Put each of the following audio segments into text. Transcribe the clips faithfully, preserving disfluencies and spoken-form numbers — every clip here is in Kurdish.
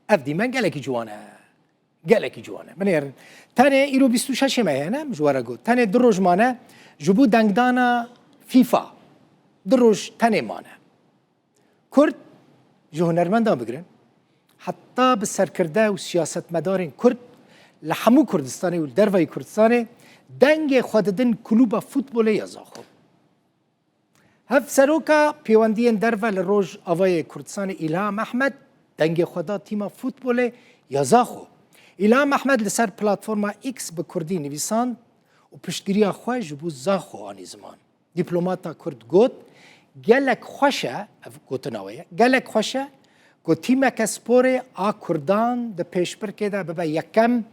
Ev dîmen gelekî ciwan e. Gelekî ciwan e. Binêrin. Tenê îro bîst û şeşê me heye, ne? Min ji we re got. Tenê du roj mane ji bo dengdana FIFA. Du roj tenê mane. Kurd ji hunermendan bigirin, heta bi serkirde û siyasetmedarên Kurd li hemû Kurdistanê û li dervayî Kurdistanê dengê xwe didin kulûba futbolê ya Zaxo. Hevseroka Pêwendiyên Derve li Rojavayê Kurdistanê Îlham Ehmed dengê xwe da tîma futbolê ya Zaxo. Îlham Ehmed li ser platforma X bi kurdî nivîsand û piştgiriya xwe ji bo Zaxo anî ziman. Dîplomata Kurd got, gelek xweş e, ev gotina wê ye, gelek xweş e ku tîmeke sporê a Kurdan di pêşbirkê de bibe yekem,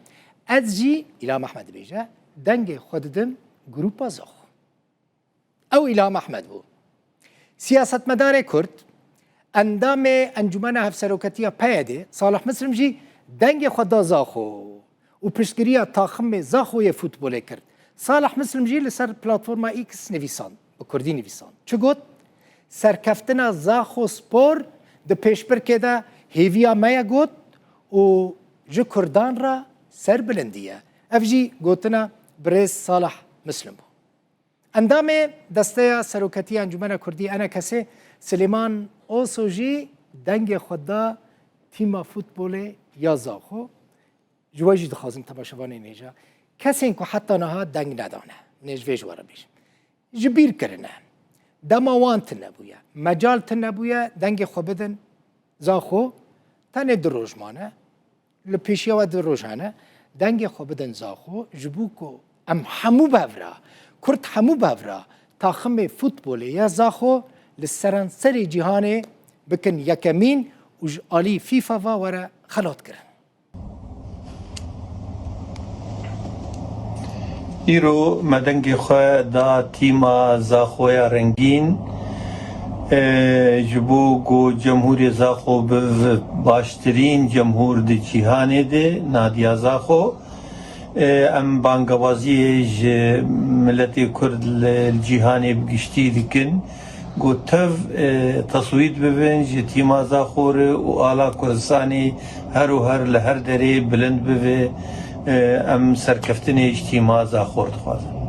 ez jî, Îlham Ehmed dibêje, dengê xwe didim grûpa Zaxo. Ew Îlham Ehmed bû. Siyasetmedarê Kurd, endamê Encûmena Hevseroketiya P Y D, Salih Mislim jî dengê xwe da Zaxo û piştgiriya taximê Zaxo yê futbolê kir. Salih Mislim jî li ser platforma X nivîsand, bi kurdî nivîsand. Çi got? Serkeftina Zaxo Spor di pêşbirkê de hêviya me ye got û ji kurdan re serbilindî ye. Ev jî gotina birêz Salih Mislim bû. Endamê Desteya Seroketiya Encûmena Kurdî, ENKSê, Silêman Oso jî dengê xwe da tîma futbolê ya Zaxo. Ji we jî dixwazim temaşevanên hêja, kesên ku heta niha deng nedane, nê ji vê ji we re bêjim, ji bîr kirine. Dema wan tune bûye, mecal tune bûye, dengê xwe bidin Zaxo, tenê du roj mane. Li pêşiya we du roj hene, dengê xwe bidin Zaxo, ji bo ku em hemû bi hev re, Kurd hemû bi hev re, taximê futbolê ya Zaxo li seranserê cîhanê bikin yekemîn û ji alî FIFA ve were xelatkirin. Îro me dengê xwe da tîma Zaxoya rengîn, e, ji bo ku Cemhûrê Zaxo biv baştirîn cemhûr di cîhanê de, Nadiya Zaxo. E, em bangewaziyê ji miletê Kurd li, li cîhanê bi giştî dikin. Ku tev, e, teswît bibin ji tîma Zaxo re û ala Kurdistanê her û her li her derê bilind bibe, e, em serkeftinê ji tîma Zaxo re dixwazin.